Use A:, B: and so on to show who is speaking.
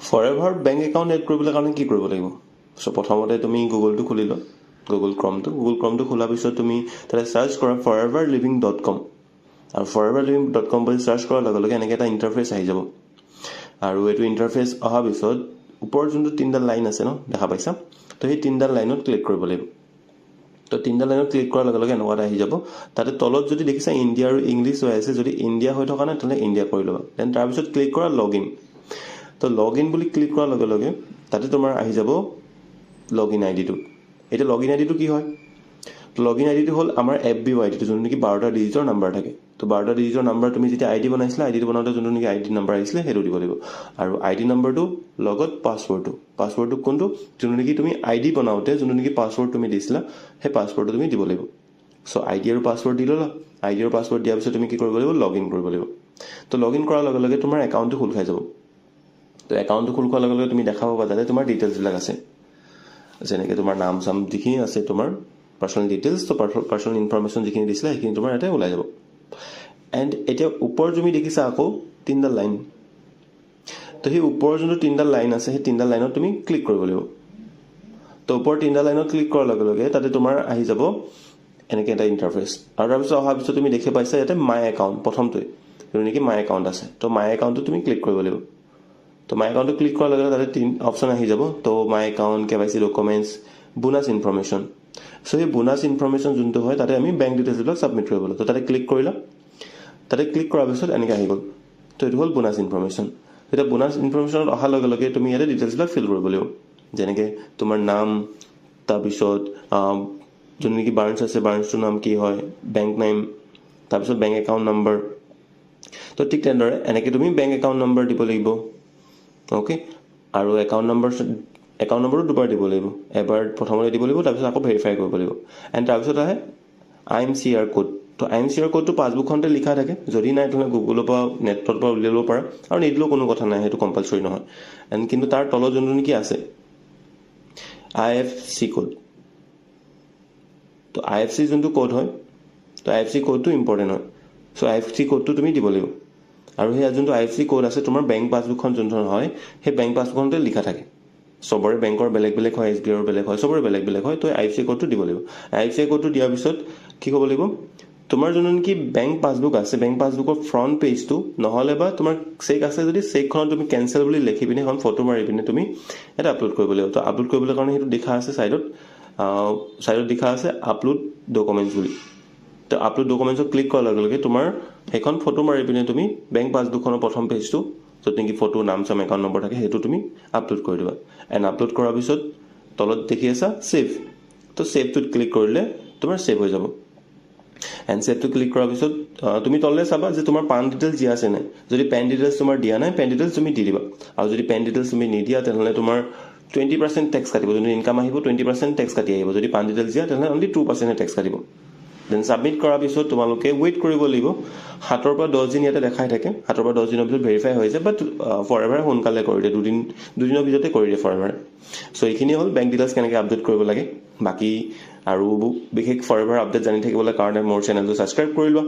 A: Forever bank account add কৰিবলৈ কাৰণে কি কৰিব লাগিব? চ' প্ৰথমতে তুমি গুগলটো খুলি লোৱা, গুগল ক্ৰমটো। গুগল ক্ৰমটো খোলাৰ পিছত তুমি তাতে চাৰ্চ কৰা foreverliving.com। আৰু foreverliving.com বুলি চাৰ্চ কৰাৰ লগে লগে এনেকৈ এটা ইণ্টাৰফেচ আহি যাব। আৰু এইটো ইণ্টাৰফেচ অহাৰ পিছত ওপৰত যোনটো তিনিটা লাইন আছে ন, দেখা পাইছা? তো সেই তিনিটা লাইনত ক্লিক কৰিব লাগিব। তো তিনিটা লাইনত ক্লিক কৰাৰ লগে লগে এনেকুৱা এটা আহি যাব। তাতে তলত যদি দেখিছা ইণ্ডিয়া আৰু ইংলিছ হৈ আছে, যদি ইণ্ডিয়া হৈ থকা নাই তেনেহ'লে ইণ্ডিয়া কৰি ল'বা। Then তাৰপিছত ক্লিক কৰা লগ ইন। তো লগ ইন বুলি ক্লিক কৰাৰ লগে লগে তাতে তোমাৰ আহি যাব লগ ইন আই ডিটো। এতিয়া লগ ইন আই ডিটো কি হয়? তো লগ ইন আই ডিটো হ'ল আমাৰ এফ বি আই ডিটো, যোনটো নেকি 12টা ডিজিটৰ নাম্বাৰ থাকে। তো 12টা ডিজিটৰ নাম্বাৰ, তুমি যেতিয়া আই ডি বনাইছিলা, আই ডিটো বনাওঁতে যোনটো নেকি আই ডি নাম্বাৰ আহিছিলে, সেইটো দিব লাগিব। আৰু আই ডি নাম্বাৰটো লগত পাছৱৰ্ডটো। পাছৱৰ্ডটো কোনটো? যোনটো নেকি তুমি আই ডি বনাওঁতে যোনটো নেকি পাছৱৰ্ড তুমি দিছিলা, সেই পাছৱৰ্ডটো তুমি দিব লাগিব। চ' আই ডি আৰু পাছৱৰ্ড দি ল'লা। আই ডি আৰু পাছৱৰ্ড দিয়াৰ পিছত তুমি কি কৰিব লাগিব? লগ ইন কৰিব লাগিব। তো লগ ইন কৰাৰ লগে লগে তোমাৰ একাউণ্টটো খোল খাই যাব। তো একাউণ্টটো খোল খোৱাৰ লগে লগে তুমি দেখা পাবা তাতে তোমাৰ ডিটেইলছবিলাক আছে, যেনেকৈ তোমাৰ নাম চাম যিখিনি আছে, তোমাৰ পাৰ্চনেল ডিটেইলছ। তো পাৰ্চনেল ইনফৰমেশ্যন যিখিনি দিছিলে, সেইখিনি তোমাৰ ইয়াতে ওলাই যাব। এণ্ড এতিয়া ওপৰত তুমি দেখিছা আকৌ তিনিটা লাইন। তো সেই ওপৰৰ যোনটো তিনিটা লাইন আছে, সেই তিনিটা লাইনত তুমি ক্লিক কৰিব লাগিব। তো ওপৰৰ তিনিটা লাইনত ক্লিক কৰাৰ লগে লগে তাতে তোমাৰ আহি যাব এনেকৈ এটা ইণ্টাৰফেচ। আৰু তাৰপিছত অহাৰ পিছত তুমি দেখি পাইছা ইয়াতে মাই একাউণ্ট, প্ৰথমটোৱে যোনটো নেকি মাই একাউণ্ট আছে। তো মাই একাউণ্টটো তুমি ক্লিক কৰিব লাগিব। তো মাই একাউণ্টটো ক্লিক কৰাৰ লগে লগে তাতে তিনি অপশ্যন আহি যাব। তো my account, KYC documents, bonus information. So সেই বোনাছ ইনফৰমেশ্যন যোনটো হয়, তাতে আমি বেংক ডিটেইলছবিলাক ছাবমিট কৰিব লাগিব। তো তাতে ক্লিক কৰিলা। তাতে ক্লিক কৰাৰ পিছত এনেকৈ আহি গ'ল। তো এইটো হ'ল বোনাছ ইনফৰমেশ্যন। এতিয়া বোনাছ ইনফৰমেশ্যনত অহাৰ লগে লগে তুমি ইয়াতে ডিটেইলছবিলাক ফিল কৰিব লাগিব, যেনেকৈ তোমাৰ নাম, তাৰপিছত যোন নেকি ব্ৰাঞ্চ আছে, ব্ৰাঞ্চটোৰ নাম কি হয়, বেংক নেম, তাৰপিছত বেংক একাউণ্ট নাম্বাৰ। তো ঠিক তেনেদৰে এনেকৈ তুমি বেংক একাউণ্ট নাম্বাৰ দিব লাগিব, অ'কে। আৰু একাউণ্ট নম্বৰটো দুবাৰ দিব লাগিব। এবাৰ প্ৰথমতে দিব লাগিব, তাৰপিছত আকৌ ভেৰিফাই কৰিব লাগিব। এণ্ড তাৰপিছত আহে I M C R code. তো I am C R কোডটো পাছবুকখনতে লিখা থাকে। যদি নাই, তেনেহ'লে গুগলৰ পৰা, নেটৰ পৰা উলিয়াই ল'ব পাৰা। আৰু নিদিলেও কোনো কথা নাই, সেইটো কম্পালচৰি নহয়। এণ্ড কিন্তু তাৰ তলত যোনটো নেকি আছে আই এফ চি কোড, তো আই এফ চি যোনটো কোড হয়, তো আই এফ চি কোডটো ইম্পৰ্টেণ্ট হয়। চ' আই এফ চি কোডটো তুমি দিব লাগিব। আৰু সেই যোনটো আই এফ চি কোড আছে, তোমাৰ বেংক পাছবুকখন যোনখন হয়, সেই বেংক পাছবুকখনতে লিখা থাকে। চবৰে বেংকৰ বেলেগ বেলেগ হয়, এছ বি আইৰ বেলেগ হয়, চবৰে বেলেগ বেলেগ হয়। তো আই এফ চি কোডটো দিব লাগিব। আই এফ চি কোডটো দিয়াৰ পিছত কি ক'ব লাগিব? তোমাৰ যোনটো নেকি বেংক পাছবুক আছে, বেংক পাছবুকৰ ফ্ৰণ্ট পেজটো, নহ'লে বা তোমাৰ চেক আছে যদি, চেকখনত তুমি কেঞ্চেল বুলি লিখি পিনে এখন ফটো মাৰি পিনে তুমি এটা আপলোড কৰিব লাগিব। তো আপলোড কৰিবলৈ কাৰণে সেইটো লিখা আছে ছাইডত, ছাইডত লিখা আছে আপলোড ডকুমেণ্টছ বুলি। তো আপলোড ডকুমেণ্টছত ক্লিক কৰাৰ লগে লগে তোমাৰ সেইখন ফটো মাৰি পিনে তুমি বেংক পাছবুকখনৰ প্ৰথম পেজটো, য'ত নেকি ফটো, নাম চাম, একাউণ্ট নম্বৰ থাকে, সেইটো তুমি আপলোড কৰি দিবা। এণ্ড আপলোড কৰাৰ পিছত তলত দেখি আছা ছেভ। তো ছেভটোত ক্লিক কৰিলে তোমাৰ ছেভ হৈ যাব। এণ্ড ছেভটো ক্লিক কৰাৰ পিছত তুমি তললৈ চাবা যে তোমাৰ পান ডিটেইলছ দিয়া আছে নাই। যদি পেন ডিটেইলছ তোমাৰ দিয়া নাই, পেন ডিটেইলছ তুমি দি দিবা। আৰু যদি পেন ডিটেইলছ তুমি নিদিয়া, তেনেহ'লে তোমাৰ 20% টেক্স কাটিব। যোনটো ইনকাম আহিব, 20% টেক্স কাটি আহিব। যদি পান ডিটেইলছ দিয়া, তেনেহ'লে অনলি 2%হে টেক্স কাটিব। Then submit কৰাৰ পিছত তোমালোকে ৱেইট কৰিব লাগিব 7ৰ পৰা 10 দিন। ইয়াতে দেখাই থাকে, 7ৰ পৰা 10 দিনৰ ভিতৰত ভেৰিফাই হৈ যায়। বাট ফৰ এভাৰ সোনকালে কৰি দিয়ে, দুদিনৰ ভিতৰতে কৰি দিয়ে ফৰ এভাৰ। চ' এইখিনি হ'ল বেংক ডিটেইলছ কেনেকৈ আপডেট কৰিব লাগে। বাকী আৰু বিশেষ ফৰ এভাৰ আপডেট জানি থাকিবলৈ কাৰণে মোৰ চেনেলটো ছাবস্ক্ৰাইব কৰি লোৱা।